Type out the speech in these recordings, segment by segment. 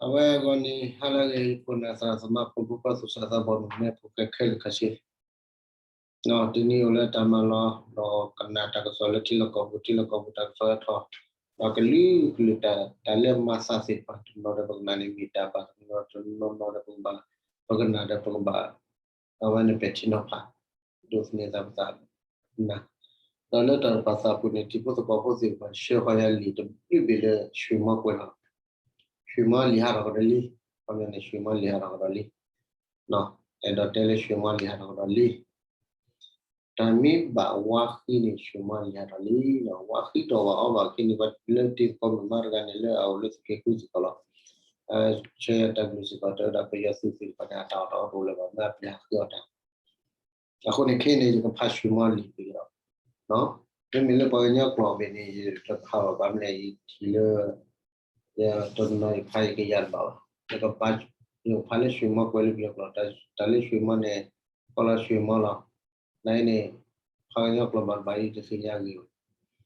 အဝဲအဂီၢ်န့ၣ် ဟါလၢအဂ့ၤ ယခိၣ်နၢ်သရၣ်သမါ ဖိမုၣ်ဖိခွါ သူၣ်စၢ်သးဘီၣ် မုၣ်ကမဲဖိဃဲခဲလၢာ်ခဲဆ့, တနံၤအိၣ်လၢတၢ်မၤလီၤ ဒီးကနၣ်တၢ်ကစီၣ်လၢထံလီၢ်ကီၢ်ပူၤ ထံလီၢ်ကီၢ်ပူၤတၢ်ကစီၣ်အါထီၣ်, ဒီးကလုာ်ကလုာ်တၢ် တၢ်လၢမၤသးသ့ၣ်တဖၣ် တနီၤဒီးပကနၣ်န့ၣ်မ့ၢ်တၢ်ဘၣ်, တနီၤဒီးပကဘၣ်, ပကနၣ်ဒီးပကဘၣ်, အဝဲန့ၣ်ပဲာ်ထံနီၤဖး ဒိးသန့ၤသးပသးနၤ, ဒီးလၢတၢ်တပာ်သးပူၤန့ၣ် တံၤဖိသကိးဖိသ့ၣ်တဖၣ် ဆှၢဃီၤယၤလံာ်တဘျုးဘ့ၣ်လၢ ရွှေမီကွဲးလီၤ, ရွှေမီလံာ်ဟးထီၣ်ကဒီးလံ, ခီပညီန့ၣ် ရွှေမီလံာ်ဟးထီၣ်ကဒီးလံ, အဲၣ်ဒိးတဲလၢ ရွှေမီလံာ်ဟးထီၣ်ကဒီးလံ. တၢ်မ့ၢ်ဘၣ်ဝါဃံန့ၣ် ရွှေမီလံာ်ဟးထီၣ်လံ, ဝါဃံတအိၣ်ဘၣ်အီဘၣ်အခံန့ၣ် ပှၤလၢတံၤသကိးမုၣ်မါတဂၤန့ၣ် လၢအအိၣ်လၢသုးက့ဃုစ့ၢ်ကီးလီၤ. ဆၢယၤတၢ်ကလုၢ်စ့ၢ်ကီး တဲဝဲဒၣ် ပယီၤသုးသ့ၣ်တဖၣ်န့ၣ် အတၢ်အီၣ်တၢ်အီတအိၣ်လၢၤဘၣ် မ့ၢ်အပျဲၢ်ဃုအီၣ်တၢ်, အဃိန့ၣ်ခဲအံၤန့ၣ် ယကဖး ရွှေမီလံာ် တက့ၢ်ဒီး, မ့မ့ၢ်လၢပှၤကညီကျိာ်ဘၣ်န့ၣ် ယတဖးဘၣ် ဘၣ်မနုၤလဲၣ် ယထံၣ်လၢ ယတနီၤယဖးယကယၤတဘၣ်ဘၣ်, ယကဖးလၢ ရွှေမီကွဲးလၢပယီၤကျိာ်, တၢ်လၢ ရွှေမီန့ၣ် ကီၢ်လီၤ ရွှေမီလီၤ. နာ်အံၤန့ၣ် ပှၤကညီကျိာ်ဘၣ်တဘၣ်အံၤ တသ့ၣ်ညါဂ့ၤဘၣ်, ယ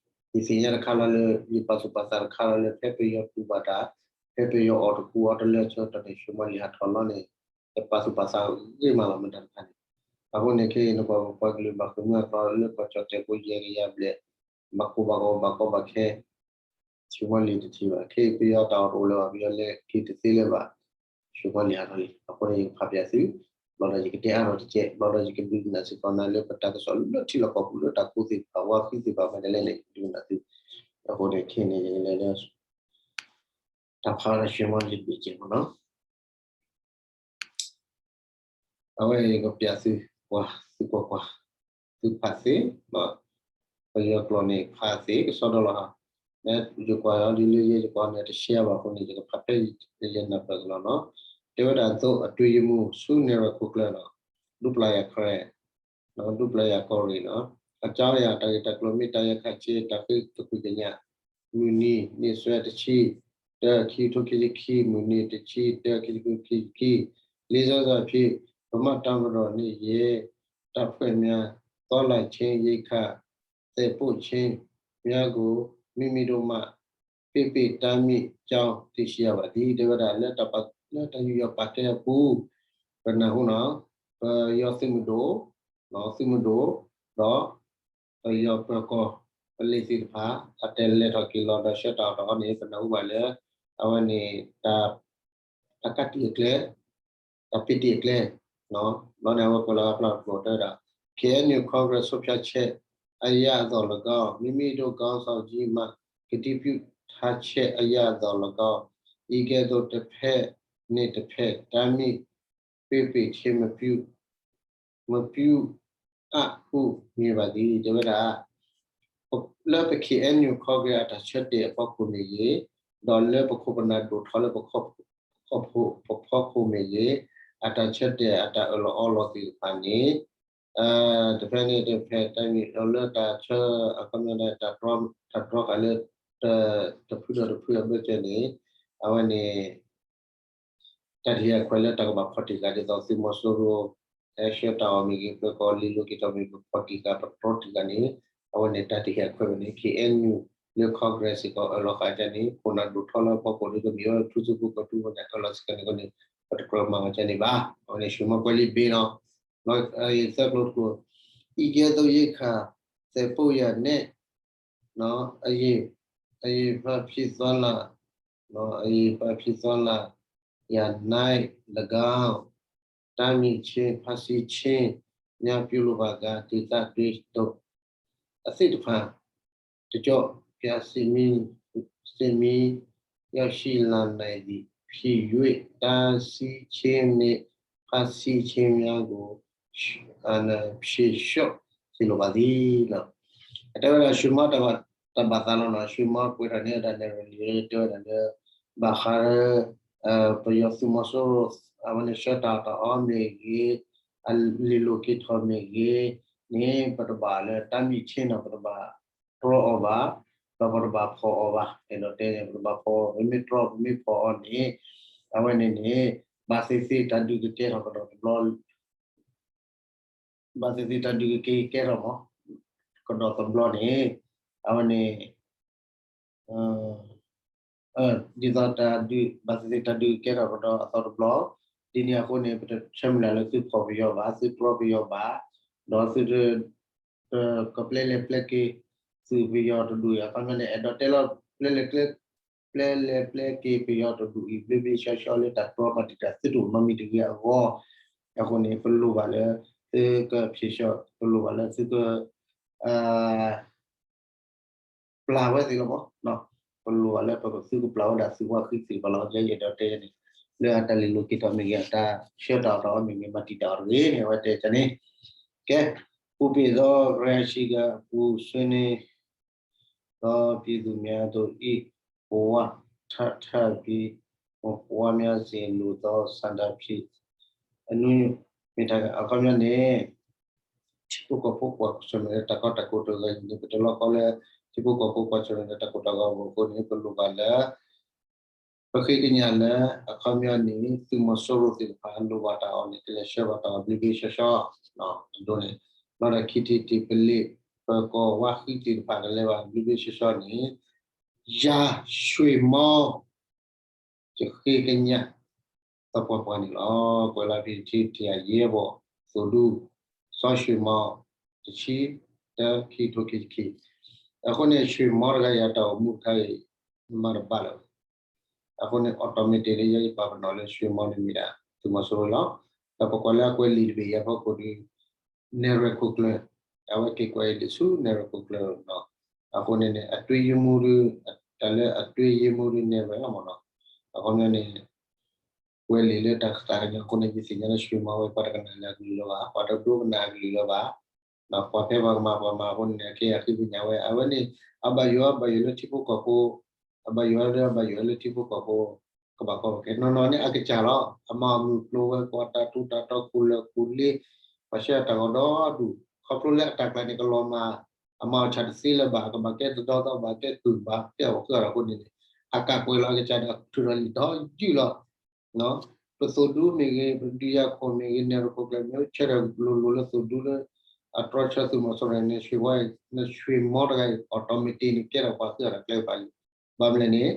သ့ၣ်ညါတခါလီၤလၢ ယပာ်သူၣ်ပာ်သးတခါလီၤလၢ ဖဲပယီၤကူးဘၣ်တၢ်, ဖဲပယီၤအီၣ်တကူအီတလၢအဆၢကတီၢ်န့ၣ် ရွှေမီလံာ်ဟးထီၣ်လီၤန့ၣ် ယပာ်သူၣ်ပာ်သးဂ့ၤမးလီၤ မ့ၢ်တၢ်တခါန့ၣ်. အဃိန့ၣ်ခဲအံၤ နကွၢ်ပပှၤကလုာ်ဘၣ်ဃ့ၢ်မှံဟးဖျိးလၢကီၢ်ကၠီၣ်တဲာ်ဖိယဲၢ်ကယၤဘျဲၣ်, ဘၣ်ကိၢ်ဘၣ်ဂီၤ ဘၣ်ကီဘၣ်ခဲ ရွှေမီလံာ်တထံၣ်ဘၣ်, ခဲအံၤပယီၤတၢ်အီၣ်တအိၣ်လၢၤဘၣ်, ပယီၤလဲၤက့ၤတသ့လၢၤဘၣ်, ရွှေမီလံာ်ဟးထီၣ်လံ. အဃိန့ၣ် ယကဖးပျးသု, ဘျီဒီးယကတဲအါထီၣ်တကဲး, ဘျီဒီးယကဒုးကနၣ်စ့ၢ်ကီးနၤလၢပတၢ်ကစီၣ်လၢထံလီၢ်ကီၢ်ပူၤလၢတၢ်ကူသ့ၣ်တဖၣ် ဝါဃံသ့ၣ်တဖၣ် မ့ၢ်ဒ်လဲၣ်န့ၣ် ယကဒုးကနၣ်သု. အဃိန့ၣ်ခဲအံၤန့ၣ် ယကလဲၤလၢ တၢ်ဖးဝဲဒၣ် ရွှေမီလံာ်တဘ့ၣ်ကဲးမ့ၢ်နီၤ. အဝဲယကပျးသု, ပှၤသုကွၢ်ကွၢ်, သုဖးသ့, ပယီၤကျိာ်န့ၣ် ဖးသ့ကစီဒီလီၤ. ယကွၢ်အီၤဒ်လၢယဲယကွၢ်န့ၣ် တရှဲဘၣ်အဃိန့ၣ် ယကဖးဖဲယနၢ်ပၢၢ်ကလီလီၤ. တဲဝဲဒၣ်အသိး အတွင်းရေးမှူး ဆူနဲၣ်ရွဲၣ်ခိၣ်ကျၢၢ်နီၤ, ဒူပျၤယၤခရဲ, ဒူပျၤယၤကီၢ်ရ့ၣ်နီၤ, အကၠီယၤ တၢ်ဂ့ၢ်တၢ်ကျိၤမ့ၢ်တၢ်ယဲၢ်ခးဆ့ တၢ်ဃ့သကွံာ်ကညး မုၢ်နံၤ နံၣ်စွဲတဆံတၢ ခံကထိခံဆံခံ, မုၢ်နံၤတဆံတၢ ခံကထိခံဆံခံ, လေးဆယ့်သီအဖြစ် ဗမာ့တပ်မတော်နှင့် ရဲတပ်ဖွဲ့များ သွားလာခြင်း ရိက္ခာသယ်ပို့ခြင်းများကို မိမိတို့မှ ပိတ်ပင်တားမြစ်ကြောင်း သိရှိရပါသည်. တဲဝဲဒၣ်လၢ လၢတၢ်ယူးယီၣ်ပာ်ကဲအပူၤ ပနၢ်ဟူနီၤ, ပယီၤသုးမုၢ်ဒိၣ်, သုးမုၢ်ဒိၣ်, ဒီး ပယီၤပၢၤကီၢ် ပလံၤသ့ၣ်တဖၣ် အတလဲၤထီၣ်က့ၤလီၤဒီးဆှၢတၢ်အီၣ်တၢ်အီန့ၣ် ပနၢ်ဟူဘၣ်လၢ အဝဲန့ၣ် တၢ်ကးတံာ်အကျဲ, တၢ်ပ့တံာ်အကျဲ, ဘျီန့ၣ်အဝဲကွဲးလီၤအဖျါတကျိၤတဲဝဲဒၣ် K N U Congress ဆုံးဖြတ်ချက်အရသော်လည်းကောင်း, မိမိတို့ခေါင်းဆောင်ကြီးမှ ကတိပြုထားချက်အရသော်လည်းကောင်း, အံၤကဲ့သို့တစ်ဖက်နှင့်တစ်ဖက် တားမြစ်ပိတ်ပင်ခြင်း မပြုအပ်ဟု မြင်ပါသည် တဲဝဲဒၣ် လၢပ K N U Congress အတၢ်ဆၢတဲာ်အဖီခိၣ်မ့ၢ်ဂ့ၤ, ဒီးလၢပခိၣ်ပနၢ်ဒိၣ်ထီၣ်လၢပခီၣ်ဖိ ပဖီခိၣ်မ့ၢ်ဂ့ၤ, အတၢ်ဆၢတဲာ်အတၢ်အၢၣ်လီၤအီလီၤသ့ၣ်တဖၣ်န့ၣ် တဖဲန့ၣ်တဖဲ တၢ်မ့ၢ်လၢတၢ်ဆၢ အခီပညီ တၢ်တြီဃာ်လၢ တဖုဒီးတဖုအဘၢၣ်စၢၤန့ၣ် အဝဲန့ၣ် တၢ်တဟ့ၣ်အခွဲးလၢတၢ်ကဘၣ်ဖီၣ်တံၢ်ဃာ်ဒ်သိးသုးမီၤစိရိၤ ဟဲဆှၢတၢ်အီၣ်မ့ၢ်ဂ့ၤ ပၢၤကီၢ်လံၤလိာ်က့ၤထီၣ်မ့ၢ်ဂ့ၤ ပဖီၣ်တံၢ်ဃာ်ပတြီတံၢ်ဃာ်န့ၣ် အဝဲန့ၣ်တၢ်တဟ့ၣ်အခွဲးဝဲန့ၣ် K N U လၢ Congress စ့ၢ်ကီးအၢၣ်လီၤဃာ်ကန့ၣ် ခိၣ်နၢ်ဒိၣ်ထီၣ်လၢအဖီခိၣ်ဒ်သိးမ့ၢ်ဝဲထူသုးဖိကီၢ်ထူဖိန့ၣ် အၢၣ်လီၤစ့ၢ်ကီးန့ၣ်အဃိန့ၣ် ပတကြၢးမၤဝဲကန့ၣ်ဘၣ် အဝဲန့ၣ် ရွှေမီကွဲးလံာ်တဘ့ၣ်နီၤ သၢကျိၤတကျိၤ အံၤကဲသိးရိက္ခာ သယ်ပို့ရန်နဲ့ အရေး အရေးပေါ်ဖြစ်သွားလာ အရေးပေါ်ဖြစ်သွားလာရန်၌၎င်း တားမြစ်ခြင်း ဖမ်းဆီးခြင်းများပြုလုပ်ပါက ဒေသတွင်းသို့ အသည့်တဖန် တကျော့ပြန်စစ်မီး စစ်မီးရောက်ရှိလာနိုင်သည်ဖြစ်၍ တားဆီးခြင်းနှင့် ဖမ်းဆီးခြင်းများကို ဖြေလျှော့စေလိုပါသည် အတဲဝဲဒၣ် ရွှေမီတၢ်ဘၣ်သးလီၤနီၤ ရွှေမီကွဲးထီၣ်န့ၢ်ဝဲဒၣ် နဲၣ်ရွဲၣ်လံာ် တဲဝဲဒၣ်လၢ ဘၣ်ဃးလၢ ပယီၤသုးမီၤစိရိၤ အဝဲန့ၣ်ဆှၢတၢ်အီၣ်တၢ်အီမ့ၢ်ဂ့ၤ အလံၤလိာ်က့ၤထီၣ်မ့ၢ်ဂ့ၤန့ၣ် ပတဘၣ်လၢ တားမြစ်ခြင်း နီၤ ပတဘၣ်တြီအီၤဘၣ် ဒီးပတဘၣ်ဖီၣ်အီၤဘၣ် အဲၣ်ဒိးတဲန့ၣ် ပတဘၣ်ဖီၣ်အီၤ ပမ့ၢ်တြီပမ့ၢ်ဖီၣ်အီၤန့ၣ် အဝဲန့ၣ်န့ၣ် ဘၣ်သ့ၣ်သ့ၣ်တၢ်ဒုးကကဲထီၣ်ကဒီးတဘျီ ဘၣ်သ့ၣ်သ့ၣ်တၢ်ဒုးကက့ၤကဲထီၣ်မး ကဒီးတဘျီန့ၣ် အဝဲန့ၣ် ဒ်သိးတၢ်ဒုး ဘၣ်သ့ၣ်သ့ၣ်တၢ်ဒုးကဲထီၣ်ကဒီးအသီတဘျီ, ဒ်န့ၣ်အဃိန့ၣ် ပတဆၢမုၢ်လၢ်လၢသုဖီၣ်ပယီၤဘၣ်, သုတြီပယီၤဘၣ်, ဒီးသုတ ကပျဲလဲၤပျဲက့ၤသုးပယီၤတဒူၣ်အံၤ အခီပညီန့ၣ် အဲၣ်ဒိးတဲလီၤ ပျဲလဲၤကျဲ ပျဲလဲၤပျဲက့ၤပယီၤတဒူၣ်အံၤ ဘျ့ဘျ့ဆှီဆှီလၢတၢ်တြီမၤတံာ်တာ် သုတအိၣ်နီတမံၤတဂ့ၤအဂီၢ်, အဃိန့ၣ် ပလိၣ်ဘၣ်လၢ သုကဖြေလျှော့, ပလိၣ်ဘၣ်လၢသုက ပျၢ်ဝဲသ့ၣ်လီၤမး, ပလိၣ်ဘၣ်လၢပသုကပျၢ်ဝဲဒၣ်သုးဝါဃံသ့ၣ်တဖၣ်လီၤ. ယအဲၣ်ဒိးတဲန့ၣ် လၢအတၢ်လဲၤလိာ်က့ၤထီၣ်မ့ၢ်ဂ့ၤ အတၢ်ဆှၢတၢ်အီၣ်တၢ်အီမ့ၢ်ဂ့ၤ မၤတံာ်တာ်အီၤတဂ့ၤန့ၣ် အဝဲတဲန့ၣ်, ကဲ, ပူၤပ့ၢ်သီ ရၤရှံက အပူၤ ဆွေးနွေး သောပြည်သူများတို့၏ ဘဝထပ်ထပ်ပြီး ဘဝများစေလိုသောဆန္ဒဖြစ် အနူ မ့ၢ်တၢ်အခီပညီန့ၣ် ထံဖိကီၢ်ဖိကွၢ်ဆၢၣ်မဲာ်လၢတၢ်ကီတၢ်ခဲတဂၤအံၤန့ၣ် ပတလီၤကီလၢ ထံဖိကီၢ်ဖိကွၢ်ဆၢၣ်မဲာ်လၢတၢ်ကီတၢ်ခဲအဂီၢ်အဃိန့ၣ် ပလိၣ်ဘၣ်လၢ ပဃ့ကညးလၢအခီပညီန့ၣ် သုးမီၤစိရိၤသ့ၣ်တဖၣ်လိၣ်ဘၣ်တၢ်အီၣ်န့ၣ် ကလဲၤဆှၢဘၣ်တၢ်အီၣ်ဘျ့ဘျ့ဆှီဆှီ အဒိန့ၣ် လီၤဒီးခံထံၣ်တံၢ်ပလ့ၢ် ပၢၤကီၢ်ဝါဃံသ့ၣ်တဖၣ်ကလဲၤဘၣ်ဘျ့ဘျ့ဆှီဆှီန့ၣ် ယၤ ရွှေမောင်း ယဃ့ကညး သပှၢ်ပှၢ်န့ၣ်လီၤ. ကွဲးလီၤဖဲထံထံၣ်အယဲၢ်ဘီၣ် သိၣ်ဒူ စီၤရွှေမောင်း တဆံ တၢ ခံထိခံဆံခံ အဃိန့ၣ် ရွှေမောင်း တဂၤအံၤအတၢ်အိၣ်မူတခါအံၤ မၤတဘၣ်လၢၤဘၣ်. အဃိန့ၣ် automatic လၢယဲယပာ်ပနီၣ်လၢ ရွှေမောင်း န့ၣ်မ့ၢ်ဒၣ် သုးမီၤစိရိၤလီၤ. ဒီးပကွၢ်လၢအကွဲးလံာ်တဘ့ၣ်အံၤအဖီခိၣ်ဒီး နဲၣ်ရွဲၣ်ခိၣ်ကျၢၢ် အဝဲက့ၤကွဲးလံာ်ဆူနဲၣ်ရွဲၣ်ခိၣ်ကျၢၢ်လီၤ. အဃိန့ၣ်န့ၣ် အတွင်းရေးမှူးဒီး တၢ်လၢအတွင်းရေးမှူးဒီးနဲၣ်ရွဲၣ်လီၤမ့ၢ်နီၤ. အခီပညီန့ၣ် ကွဲးလံာ်လၢတၢ်ကသးကညီၤအဃိန့ၣ် ယသ့ၣ်ညါလၢ ရွှေမောင်း ဝဲ ပှၤတကနၣ်လၢအကလုၢ်လၢၤဘၣ်, ပှၤတဒိကနၣ်အကလုၢ်လၢၤဘၣ်. ပှၤဖဲပှၤကမၤပှၤမၤအဃိန့ၣ် အကဲအဃ့ကညးဝဲ အဝဲန့ၣ် အဘၣ်ယိၣ်အဘၣ်ယိၣ်လၢထံဖိကီၢ်ဖိ, အဘၣ်ယိၣ်လၢအဘၣ်ယိၣ်လၢထံဖိကီၢ်ဖိ ကဘၣ်ကီဘၣ်ခဲ နီၢ်နီၢ်န့ၣ် အကစၢ်လီၤ. အမၤအီၣ်မုၢ်ကျိၤဝဲၤကွာ် တၢ်ထူးတၢ်တီၤ ကူၣ်လၢာ်ကူၣ်လ့ ပှၤဆှၢတၢ်ဂီၤဒီဒူၣ် ခီဖျိလၢအတၢ်ကျါန့ၣ် ကလီၤမၢ်, အမၤအီၣ်ဆၣ်တသ့လၢၤဘၣ်, ကဘၣ်ကဲတဒီသီ ဘၣ်ကဲကုၢ်ဘၣ် ကဲအီၣ်ဃုာ်အီၤအဃိန့ၣ်န့ၣ် အကးကွဲးလီၤအကစၢ်ဒီး ထုးထီၣ်လံာ်ဒီးယုၢ်လီၤ ပသိၣ်ဒူမ့ၢ်ဂ့ၤ, ပဒုးယၤခိၣ်မ့ၢ်ဂ့ၤ, နဲၣ်ရွဲၣ်ခိၣ်ကျၢၢ်မ့ၢ်ဂ့ၤ, ဆၢထၢၣ်လိၤလိၤလၢသိၣ်ဒူလၢ အတြီဆၢသုးမီၤစိရိၤန့ၣ် ရွှေမောင်း တဂၤအံၤ automatic န့ၣ် ကဲထီၣ်ပှၤဃုာ်အီၤတၢ်ကျဲကပၤလံ. ဘၣ်မနုၤလဲၣ်န့ၣ်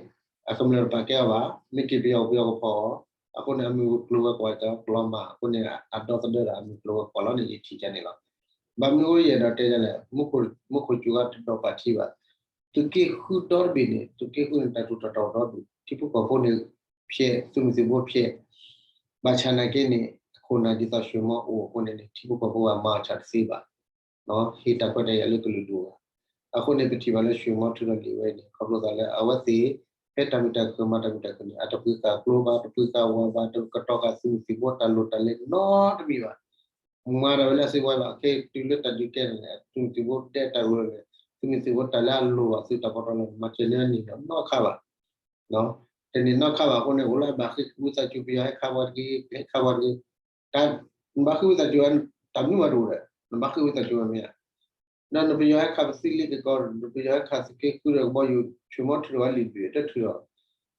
အကမျၢၢ်တပာ်ကဲအီၤဘၣ်, မ့ၢ်က့ၤပယီၤပယီၤကဖီၣ်အီၤ, အဃိန့ၣ် အမုၢ်ကျိၤဝဲၤကွာ်ကလီၤမၢ်အဃိန့ၣ် အဒီသဒၢဒီးအမုၢ်ကျိၤဝဲၤကွာ်လီၤန့ၣ် ယထံၣ်ကန့ၣ်လီၤ. ဘၣ်မနုၤအဃိယအဲၣ်ဒိးတဲဒ်လဲၣ်, မူခိၣ်စူၤဂၤတဒီးပာ်ထံဘၣ် သုးက့ဃုဒီတဘ့ၣ်န့ၣ် သုးက့ဃုန့ၣ် တၢ်ထူးတၢ်တီၤဒီဒူၣ် ထံဖိကီၢ်ဖိန့ၣ် ဖျဲး သုးမုၢ်သံၣ်ဘိဖျဲး ဘၣ်ဆၣ်နာ်က့န့ၣ် အခိၣ်နၢ်ဒ်သိး ရွှေမောင်း အိၣ်အဃိန့ၣ်န့ၣ် ထံဖိကီၢ်ဖိဘၣ်မၤအီၣ်ဆၣ်တသ့ဘၣ်, ဟ့ၣ်တၢ်ခွဲးတၢ်ယာ်လၢကလုာ်ဒူၣ်ဘၣ်. အဃိန့ၣ် ပထံၣ်ဘၣ်လၢ ရွှေမောင်း ထုးထီၣ်လံာ်ဝဲန့ၣ် ခီဖျိသးလၢအဝဲသ့ၣ် ဖဲတၢ်မုာ်တၢ်ခုၣ်မၤတၢ်မုာ်တၢ်ခုၣ်န့ၣ် အတပှ့ၤဃာ်ကျိဘၣ်, တပှ့ၤဃာ်ဝၤဘၣ်, တကတီၤဃာ်သုးမုၢ်သံၣ်ဘိတၢ်လိၣ်တၢ်လဲၤနီတမံၤဘၣ် မၤဒၣ်ဝဲလၢအစုကဝဲၤလီၤ. ခဲတုၤလၢတၢ်ဒုးကဲထီၣ်န့ၣ် သုးမုၢ်သံၣ်ဘိဒဲတၢ်လိၣ်လဲၣ်, သုးမုၢ်သံၣ်ဘိတၢ်လၢအလိၣ်ဘၣ်သုးတၢ်ပီးတၢ်လီန့ၣ် မၤစၢၤလၢအန့ၢ်ဒီးနီတခါဘၣ်. တန့ၢ်နီတခါဘၣ်အဃိန့ၣ် အိၣ်လၢအဘၣ်ဃ့ဝံသးစူၤ ပယီၤဟဲခးပှၤတက့ၢ်, ဟဲခးပှၤတက့ၢ်, တၢ် နဘၣ်ဃ့ဝံသးစူၤ တၢ်မနုၤမးတအိၣ်ဒီး နဘၣ်ဃ့ဝံသးစူၤဝဲမ့ၢ်ဧါ. ဒီးနပယီၤဟဲခးပသံလ့ကကီ, နပယီၤဟဲခါသုးက့ဃုဒီးကဘီယူၤ ဆွ့ၣ်မီထူဒီးဝဲလံာ်တဘ့ၣ်တထုးဒီး,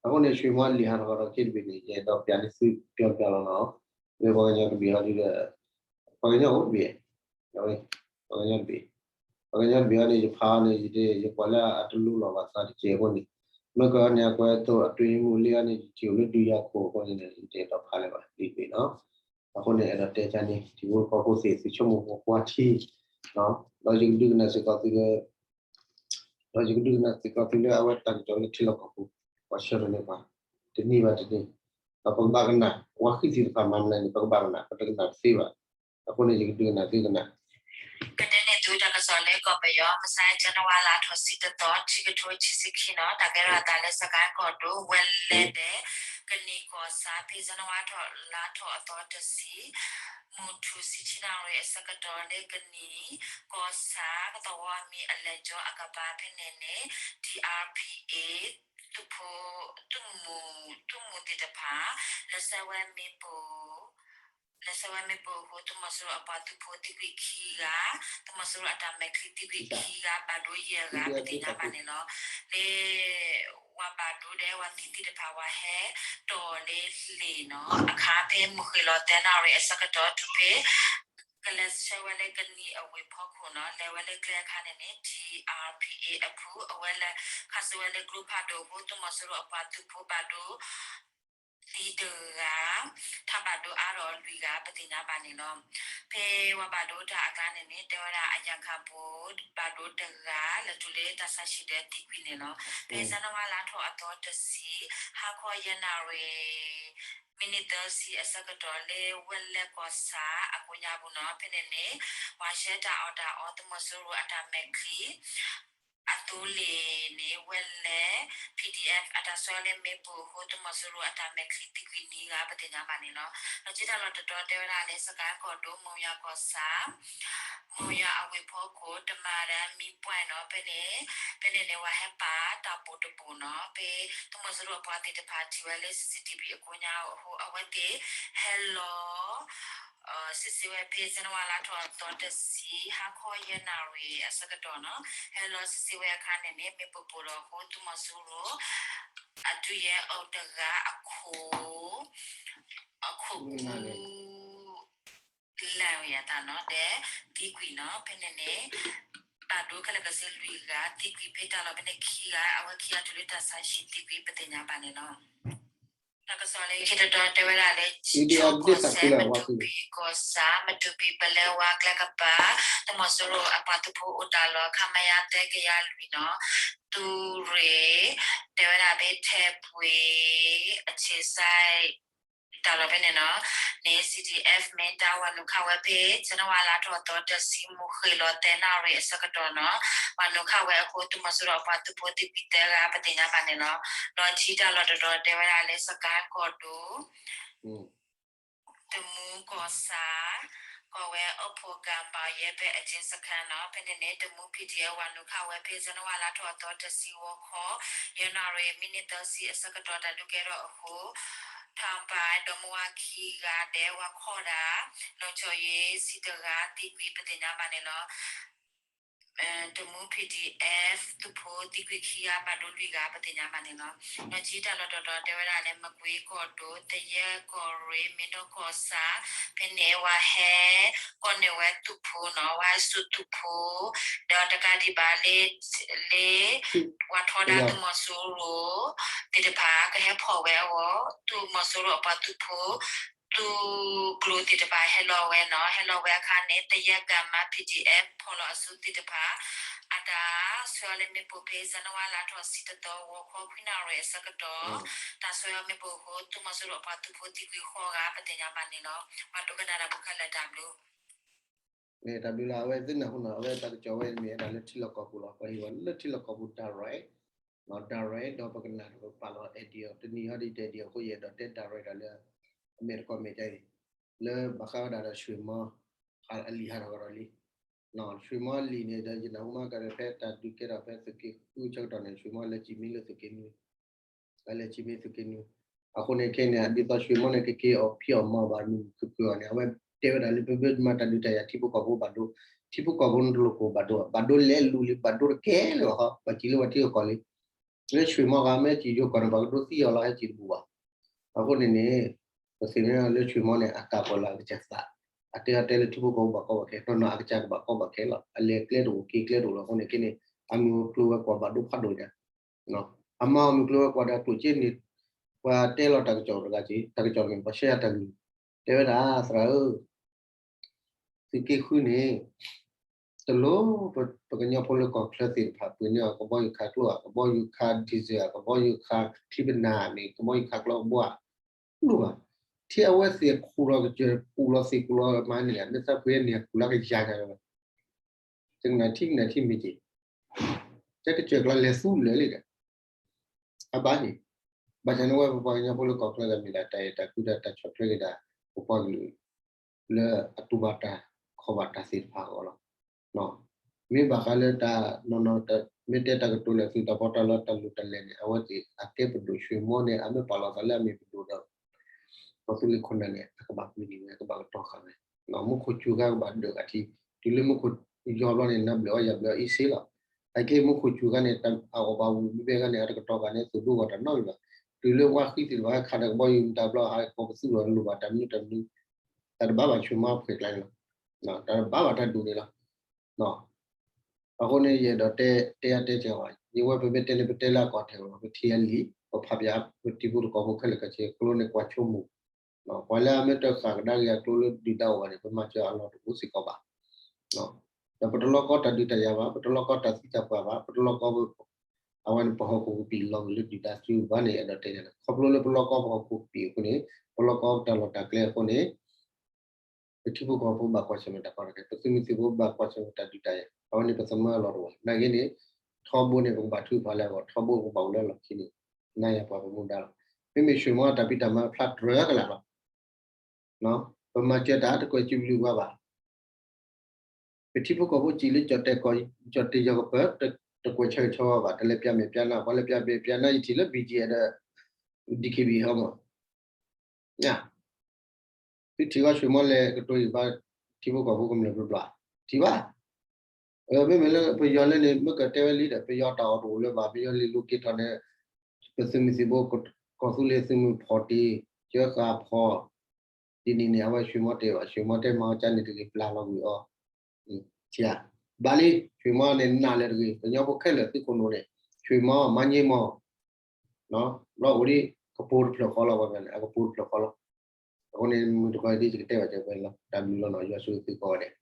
အဃိန့ၣ် ဆွ့ၣ်မီလံာ်ဟးထီၣ်ဒီးခဲတဘ့ၣ်န့ၣ် ယအဲၣ်ဒိးပျးန့ၢ်သုပျီပျီလီၤနီၤ. မ့ၢ်ပှၤကညီတဘ့ၣ်ဟီဒ်ဒီး ပှၤကညီအိၣ်တဘ့ၣ်, ပှၤကညီတဘ့ၣ်, ပှၤကညီတဘ့ၣ်ဟီန့ၣ် ယဖးအီၤန့ၣ် ယကွၢ်လၢအတလိၤလီၤဘၣ်သးတက့ၢ်အဃိန့ၣ်, မ့ၢ်ကီန့ၣ် အကွဲးသိးအတွင်းရေးမှူးလံအီၤန့ၣ် ယထံၣ်အိၣ်လၢဒုးယၤခိၣ်အဃိန့ၣ် ယတအဲၣ်ဒိးဖးလၢၤဘၣ် လံာ်တဘ့ၣ်နီၤ. အဃိန့ၣ် အဲၣ်ဒိးတဲန့ၣ် ထံဖိကီၢ်ဖိသ့ၣ် သုဆိကမိၣ်ကွၢ်ထံ, ဒီးယကဒုးကနၣ်စ့ၢ်ကီးသုလၢ ဒီးယကဒုးကနၣ်စ့ၢ်ကီးသုလၢအဝဲတၢ်ကစီၣ်လၢထံလီၢ်ကီၢ်ပူၤ ပှၤဆှၢထီၣ်န့ၢ်ပှၤ တနံၤဘၣ်တနံၤ, ဒီးပကဘၣ်ကနၣ် ပှၤဃံသ့ၣ်တဖၣ်မၤမနုၤန့ၣ် ပကဘၣ်ကနၣ် ပတကနၣ်တသ့ဘၣ်. အဃိန့ၣ် ယကဒုးကနၣ်သုကနၣ် ကဒဲးန့ၣ်သုတၢ်ကစီၣ်လၢကီၢ်ပယီၤ ကစၢ်ယဲၢ်နဝါလါထီၣ်ဆံတသီ ခံကထိခံဆံခံနီၤ တၢ်ကဲထီၣ်အသးလၢစကဲၣ်ကီၢ်ဒိၣ် ဝဲလဲၤဒဲး ကနံၣ်ကီၢ်ဆၣ် ဖဲယဲၢ်နဝါထီၣ်လါထီၣ်အသီတဆံ မုၢ်ထူၣ်ဆံဆံနၣ်ရံၣ်အဆၢကတီၢ်လၢကနံၣ်ကီၢ်ဆၣ် ကသဝီမံၤအလဲၤကၠီအကပၤဖဲန့ၣ်န့ၣ် ထံ အါ ပံ သုးဖိ သုးမုၢ် သုးမုၢ်သ့ၣ်တဖၣ် လဲၤဆှၢဝဲမ့ၣ်ပိၢ် လဲၤဆှၢဝဲမ့ၣ်ပိၢ်အဃိ သုးမီၤစိရိၤအပှၤသုးဖိသံကွံာ်ခံဂၤ, သုးမီၤစိရိၤအတၢ်မဲာ်ချံသံကွံာ်ခံဂၤ, ဘၣ်ဒိယဲၢ်ဂၤ ပသ့ၣ်ညါဘၣ်န့ၣ်လီၤ. လၢ ဝၤဘၣ်ဒိဒီးဝၤသံသ့ၣ်တဖၣ် ဝၤဟဲတီၢ်လၢလ့ၣ်နီၤ အခါဖဲမုၢ်ဃ့ၢ်လီၤသၢနၣ်ရံၣ်အဆၢကတီၢ် ထူၣ်ဖဲ လဲၤဆှၢဝဲလၢကနံၤအဝ့ၢ်ဖီခိၣ်နီၤ, လဲၤဝဲလၢကျဲအခါန့ၣ်န့ၣ် T R P A အဖု အဝဲလဲၤခးစိဝဲလၢကျိဖးဒိၣ်အဃိ သုးမီၤစိရိၤအပှၤသုးဖိဘၣ်ဒိ သံတဂၤ, ထါဘၣ်ဒိအါထီၣ်လွံၢ်ဂၤ ပသ့ၣ်ညါဘၣ်န့ၣ်လီၤ. ဖဲပှၤဘၣ်ဒိတၢ်အကျါန့ၣ်န့ၣ် တဲဝဲဒၣ်အယၣ်ခၣ်ဘိ ဘၣ်ဒိတဂၤ လၢတုၤလၢတၢ်ဆါဟံၣ်ဒီးသံကွံာ်န့ၣ်လီၤ. ဖဲ January လါထီၣ်အသီတဆံ ဟါခီယဲၢ်နၣ်ရံၣ် မံးနံးသၢဆံအဆၢကတီၢ် လၢဝဲလဲၤကီၢ်ဆၣ်အကိးညါပူၤနီၤ, ဖဲန့ၣ်န့ၣ် ပှၤဆှၢတၢ်အီၣ်တၢ်အီ သုးမီၤစိရိၤအတၢ်မဲာ်ချံ အသိလ့ၣ်န့ၣ် ဝဲလဲၤ P D F အတၢ်ဆှၢလၢမ့ၣ်ပိၢ်အဃိ သုးမီၤစိရိၤအတၢ်မဲာ်ချံသံကွံာ်နွံဂၤ ပသ့ၣ်ညါဘၣ်န့ၣ်လီၤ. ဒီးထံတၢ်လီၢ်တတီၤတဲဝဲဒၣ်လၢ စကဲၣ်ကီၢ်ဒိၣ် မိၢ်ယွၤကီၢ်ဆၣ် မိၢ်ယွၤအဝ့ၢ်ဖီခိၣ် တမၤဒၣ်မံပှဲၢ်နီၤ, ဖဲန့ၣ် ဖဲန့ၣ်န့ၣ် ပှၤဟဲပာ်တၢ်ဘိၣ်တဘိၣ်နီၤ, ဖဲသုးမီၤစိရိၤအပှၤသ့ၣ်တဖၣ်ထံၣ်ဝဲလၢ C C T V အကိးညါအဃိ အဝဲသ့ၣ်ဟဲလီၤ စံးစ့ၢ်ဝဲဖဲ January လါထီၣ်အသီတဆံ ဟါခီယဲၢ်နၣ်ရံၣ်အဆၢကတီၢ်နီၤ, ဟဲလီၤစံးစ့ၢ်ဝဲအခါန့ၣ်န့ၣ် မ့ၣ်ပိၢ်ပိၢ်ထီၣ်အဃိ သုးမီၤစိရိၤ အဒုးယဲၢ်အီၤတဂၤအခိၣ် အခိၣ်ကူ လၢ်ဝဲယၤတၢ်နီၤ ဒီးသံကွံာ်နီၤ, ဖဲန့ၣ်န့ၣ် ဘၣ်ဒိခဲလၢာ်ကဆ့လွံၢ်ဂၤ သံကွံာ်ဖဲတၢ်လီၢ်ဖဲန့ၣ်ခံဂၤ, အဝဲခံဂၤတုၤလၢတၢ်ဆါဟံၣ်သံကွံာ် ပသ့ၣ်ညါဘၣ်န့ၣ်လီၤ. တၢ်ကစီၣ်လၢခံတတီၤတဲဝဲဒၣ်လၢ ကၠီကီၢ်စဲၣ် မတူပီၤကီၢ်ဆၣ် မတူပီၤပလဲဝါကျဲကပၤ သုးမီၤစိရိၤအပှၤသုးဖိအိၣ်တၢ်လီၢ် ခမရ သၢကယၤလွံၢ်နီၤ, သုးရ့ၣ် တဲဝဲဒၣ်ဖဲထဲပှ့ၤ အဆံးစဲး တၢ်လီၢ်ဖဲန့ၣ်နီၤ, န့ၣ် C D F မ့ၢ်တၢ်ဝၤနုာ်ခးဝဲဖဲ January လါထီၣ်အသီတဆံ မုၢ်ဃ့ၢ်လီၤသၢနၣ်ရံၣ်အဆၢကတီၢ်နီၤ, ဝၤနုာ်ခးဝဲအဃိ သုးမီၤစိရိၤအပှၤသုးဖိသံကွံာ်သၢဂၤ ပသ့ၣ်ညါဘၣ်န့ၣ်လီၤ. ဒီးထံတၢ်လီၢ်တတီၤတဲဝဲဒၣ်လၢ စကဲၣ်ကီၢ်ဒိၣ် တမူကီၢ်ဆၣ် ကိးဝဲ အိၣ်ဖှိၣ်ကၣ်ဘၣ်ယဲၢ်ဖဲအကၠ့စခါနီၤ, ဖဲန့ၣ်န့ၣ် တမူ P D F ဝၤနုာ်ခးဝဲဖဲ January လါထီၣ်အသီတဆံဂီၤခီ ယဲၢ်နၣ်ရံၣ် မံးနံးသၢဆံအဆၢကတီၢ် တၢ်ဒုးကဲထီၣ်အဃိ ထၣ်ပၢၣ်ဒီမါဝၤခံဂၤ ဒီးဝၤခီဒၣ် နီၢ်ကၠီၣ်ယ့စံးတဂၤ သံကွံာ် ပသ့ၣ်ညါဘၣ်န့ၣ်လီၤ. တမူ P D F သုးဖိသံကွံာ်ခံဂၤ ဘၣ်ဒိလွံၢ်ဂၤ ပသ့ၣ်ညါဘၣ်န့ၣ်လီၤ. ဒီးထံတၢ်လီၢ်တတီၤတဲဝဲဒၣ်လၢ မကွ့ကီၢ်ဒိၣ် သယဲၢ်ကီၢ်ရ့ၣ် မ့ၢ်ဒီကီၢ်ဆၣ် ဖဲန့ၣ် ဝၤဟဲ ကိးန့ၢ်ဝဲသုးဖိနီၤ, ဝၤဟဲစိာ်သုးဖိ ဒီးတကးဒံးဘၣ်လၢ လၢ ပှၤထီဒါသုးမီၤစိရိၤ သ့ၣ်တဖၣ် ကဟဲဖီၣ်ဝဲအဂီၢ် သုးမီၤစိရိၤအပှၤသုးဖိ သုးကျိၤသ့ၣ်တဖၣ်ဟဲလီၤဝဲနီၤ, ဟဲလီၤဝဲအခါန့ၣ် သယဲၢ်ကၣ်မါ P D F ဖီၣ်လီၤအစုသ့ၣ်တဖၣ် အတၢ်ဆှၢအီၤလၢမ့ၣ်ပိၢ်ဖဲ January လါထီၣ်ဆံတသီ ဂီၤခီခွံနၣ်ရံၣ်အဆၢကတီၢ် တၢ်ဆှၢအီၤမ့ၣ်ပိၢ်အဃိ သုးမီၤစိရိၤအပှၤသုးဖိသံကွံာ်ဃိးဂၤ ပသ့ၣ်ညါဘၣ်န့ၣ်လီၤ. ပှၤဒိကနၣ်တၢ်ဖိခဲလၢာ်တၢ်ဘျုး မ့ၢ်တၢ်ဘျုးလီၤ. အဝဲသ့ၣ်နၢ်ဟူနီၤ, အဝဲတၢ်ကစီၣ်ဝဲမ့ၢ်ဝဲဒၣ်လၢထံလီၢ်ကီၢ်ပူၤလီၤ. ပှၤဟ့ၣ်ဝဲလၢထံလီၢ်ကီၢ်ပူၤ direct, direct ဒီးပကနၣ်တၢ်ပာ်လီၤ audio တနံၤဟီဒ် audio အဃိ ယအဲၣ်ဒိးတဲ direct ဒီးလၢ အမဲာ်တကီၢ်မဲာ်ကါအံၤ လၢဘၣ်ဃးဝဲဒၣ်ဒီး ဆွ့ၣ်မီ အလံာ်ဟးထီၣ်ကဒီးလံ. ဆွ့ၣ်မီအလံာ်န့ၣ်ဒီး ယနၢ်ဟူမးကဒီး ဖဲတၢ်ဒုးကဲထီၣ်ဖဲသုးက့ဃုဆၢကတီၢ်န့ၣ် ဆွ့ၣ်မီလဲၤစံၣ်မ့ၢ်လၢသုးက့နွံ အလဲၤစံၣ်မ့ၢ်သုးက့နွံ. အဃိန့ၣ်ခဲအံၤန့ၣ် ဒ်သိးဆွ့ၣ်မီန့ၣ် ကက့ၤအီၣ်ဖံးအီၣ်မၤအီၣ်ဘၣ်မုၢ်ခုၣ်ခုၣ်အီၤန့ၣ် အဝဲတဲဝဲဒၣ်လၢ ပမ့ၢ်မၤတၢ်ဒုးတၢ်ယၤ ထံဖိကီၢ်ဖိဘၣ်ဒိ, ထံဖိကီၢ်ဖိန့ၣ်တလိၣ်ကိၢ်ဘၣ်ဒိ, ဘၣ်ဒိလဲၤလူၤလံ ဘၣ်ဒိတကဲလၢၤဘၣ်ဃီ ပှၤစံၣ်လၢပှၤထံဂၤကီၢ်လံ. လၢဆွ့ၣ်မီဂၤမ့ၢ်စံၣ်ယိၤကီၢ်န့ၣ် ပှၤကဒိသံအီၤလီၤ ဟဲစံၣ်တဘူၣ်ဘၣ်. အဃိန့ၣ်န့ၣ် ပသ့ၣ်ညါလၢဆွ့ၣ်မီန့ၣ် အကးပှၤလၢအကစၢ်သး, အတဲအီၤတဲလၢထံဖိကီၢ်ဖိဘၣ်ကီဘၣ်ခဲ နီၢ်နီၢ်အကစၢ်ကဘၣ်ကီဘၣ်ခဲလီၤ. အလဲၤကျဲတအိၣ်က့ၤကျဲတအိၣ်လီၤ. အဃိန့ၣ်ခဲန့ၣ် အမုၢ်ကျိၤဝဲၤကွာ်ဘၣ်ဒိဖးဒိၣ်ညါ အမၤအီၤမုၢ်ကျိၤဝဲၤကွာ်ဒီးအကျိၣ်စ့န့ၣ် ပှၤတဲလီၤတၢ်ကစီၣ်တဂၤက့ၤ တၢ်ကစီၣ်တဂၤ ပှၤရှဲတၢ်ဂ့ၢ် တဲဝဲဒၣ် သရၣ်ဧၢ သုးက့ဃုန့ၣ် တလိၣ်ပကညီဖိလၢကီၢ်ချၢသ့ၣ်တဖၣ် ပှ့ၤန့ၢ်အီၤကဘီယူၤခးကျိဧါ ကဘီယူၤခး diesel ဧါ ကဘီယူၤခးချံပနၢ်မ့ၢ် ကဘီယူၤခးကျိကဘီဧါ တလိၣ်ဘၣ်. ထံၣ်အဝဲသ့ၣ်ခူၣ်လီၤကစၢၢ် ခူၣ်လီၤသ့ၣ်ခူၣ်လီၤမၤန့ၣ် မ့ၢ်သးပှ့ၤန့ၢ်ခူၣ်လီၤကယၤညါလီၤ. တကနၣ်ထံကနၣ်ထံမ့ၢ်က့ၤ တၢ်ကစၢၢ်ကျါလဲၤသူလၢာ်လံဒီး အဘၣ်န့ၣ် ဘၣ်ဆၣ်န့ၣ်ဝဲပပှၤကညီဖိလၢကီၢ်ချၢဒီးမ့ၢ်ဒၣ်တၢ်အဲၣ်တၢ်ကွံဒီးတၢ်ဆီၣ်ထွဲက့ၤဒၣ် ပပှၤကလုာ် လၢအတူၢ်ဘၣ်တၢ် ခီၣ်ဘၣ်တၢ်သ့ၣ်တဖၣ်အဂီၢ်လီၤ. မ့ၢ်ဘၣ်ဃးလၢတၢ်နီၢ်နီၢ် မ့ၢ်တဲတၢ်ကတိၤလၢာ်သုးတၢ်ဖီတၢ်လီတၢ်လိၤတၢ်လဲၤန့ၣ် အဝဲသ့ၣ်အကဲပဒိၣ်ဆွ့ၣ်မီန့ၣ် အမ့ၢ်ပာ်လီၤသးလၢအမ့ၢ်ပဒိၣ်ဒီး ကီၢ်သူလ့ၤခိၣ်နၢ်န့ၣ် အကဘၣ်ကွံာ်န့ၣ် အကဘၣ်ကတီၤဃာ်ဝဲ မူခိၣ်စူၤခါကဘၣ်ဒၢးဂၤထံ တုၤလၢမူခိၣ်ယီၤဘျီန့ၣ် နဘျုးအီၣ်ယၤဘျုးအီၣ်အ့ၣ်စ့လီၤ. အခဲမူခိၣ်စူၤခါန့ၣ် အအီၣ်ဘၣ်ဝံၤဘဲဘဲခါန့ၣ် အတကတီၤဃာ်န့ၣ် သုးဒိၣ်ဂီၢ်တၢ်နီတမံၤဘၣ်. တုၤလၢဝါဃံသ့ၣ်တဖၣ်ဟဲခးဒီးကဘီယူၤမတၤဘျီ ဟးကီးပသူထီၣ်လိၣ်ဘၣ်တၢ်မနုၤတၢ်မနုၤ တၢ်တဘၣ်ဘၣ်ဆွ့ၣ်မီအဖှဲးကျါန့ၣ်လီၤ. တၢ်ဘၣ်ဘၣ်တၢ်ဒုးန့ၣ်လီၤ. အဃိန့ၣ် ယအဲၣ်ဒိးတဲ တဲအါတဲစှၤဘၣ်, ယဝဲပမ့ၢ်တဲန့ၣ် ပတဲလၢအကီၢ်ထဲးလီၤ, ပထံၣ်အလံာ် ပဖးပၠး ပထံဖိကီၢ်ဖိခဲလၢာ်ခဲဆ့ ကျိန့ၣ်ကွၢ်ဆိကမိၣ်, ပှၤလၢအမ့ၢ်တဃၣ်ကဒါက့ၤအကျိလၢဒုၣ်ဒါအိၣ်ဘၣ်န့ၣ် ပမၤစၢၤအလီၢ်တအိၣ်စ့ၢ်ကီးဘၣ်. ဒီးပတလိၣ်ကီတၢ်ဒုးတၢ်ယၤဘၣ်, ပတလိၣ်ကီတၢ်သံတၢ်ပှၢ်ဘၣ်, ပတလိၣ်ကီ အဝဲန့ၣ် ပဟီၣ်ခိၣ်ကပံာ်လီၤဂာ်လၢဒုၣ်ဒါစုဘၣ်န့ၣ် အဲၣ်ဒိးတဲန့ၣ်လီၤ. ခီဖျိလၢပလိၣ်ကီပဟီၣ်ခိၣ်ကပံာ်အဃိန့ၣ်, ပလိၣ်ကီပတၢ်လီၢ်တၢ်ကျဲအဃိန့ၣ် ပထံဖိကီၢ်ဖိဘၣ်ကွၢ်ဆၢၣ်မဲာ်တၢ်ကီတၢ်ခဲ, ပသုးမုၢ်သံၣ်ဘိဘၣ်ကွၢ်ဆၢၣ်မဲာ်တၢ်ဒုးတၢ်ယၤ, အဝဲန့ၣ်ပသမၢအလီၢ်တအိၣ်ဘၣ်. နာ်က့န့ၣ် ထီဘိန့ၣ် ပကဘၣ်ထုကဖၣ်လၢအဂီၢ်, ထီဘိပကဘၣ်အိၣ်လၢအလီၢ်ခံန့ၣ် နၤယၤပှၤပမူဒါလီၤ. မ့မ့ၢ်ဆွ့ၣ်မီတၢ်ဖံးတၢ်မၤဖျါတြၢၤကလာ်လီၤ. ပမၤစၢၤတၢ်တကွဲးစံးဘျုးပှၤဘၣ်. ပထံဖိကီၢ်ဖိစံးလၢ ကၠီၣ်တဲၣ်ကီၢ်, ကၠီၣ်တဲၣ်ယီၢ်ကပၢၤ တကွဲးဆၢဂ့ၤဆၢဝါဘၣ်, တလဲၤပၠးမဲာ်ပၠးနါ, ပှၤလဲၤပၠးမဲာ်ပၠးနါ ယထံၣ်လၢ ဘီၣ်ကၠ့ၣ် ဒီး ဒံၣ်ခ့ၣ်ဘံၣ် ဟီမး သုထံၣ်ဝဲဆွ့ၣ်မီလဲၤကတိၤယံၤဘၣ် ထံဖိကီၢ်ဖိကမျၢၢ်ဘျီဘျီ, ထံၣ်ဘၣ်. မ့မ့ၢ်လၢပယီၤလၢန့ၣ် မ့ၢ်ကတဲဝဲလံဒီး ပယီၤတၢ်အီၣ်တအိၣ်လၢၤဘၣ်, ပယီၤလံာ်လိၤက့ၤထီၣ်န့ၣ် ပသုးမုၢ်သံၣ်ဘိ ကီၢ်သူလ့ၤသုးမုၢ်ဖီၣ်တ့ၢ်, ကၢဃာ်ဖီၣ်, ဒ်န့ၣ်န့ၣ် အဝဲဆွ့ၣ်မီတဲဘၣ်, ဆွ့ၣ်မီတဲမၤအီၤကန့ၣ်တဂ့ၤ ပျၢ်လီၤကွံာ်အီၤ ဘၣ်လံ, ဆွ့ၣ်မီန့ၣ်နာ်လၢတဂ့ၤ, ကညီဖိခဲလၢာ်သုခိၣ်နူာ်န့ၣ် ဆွ့ၣ်မီ မၤည့မီ လီၤအိၣ်ဒ်ကပိာ်တဖျၢၣ်ဃီလီၤ, ပှၤန့ၣ် အကပိာ်တဖျၢၣ်ဃီလီၤ. အဃိန့ၣ် မုၢ်တဂီၤဒ်ယကတဲဘၣ်ကဲပှဲၤလီၤ, တၢ်ဘျုးလီၤနီၤ, ယွၤဆိၣ်ဂ့ၤသုကိးဂၤဒဲး.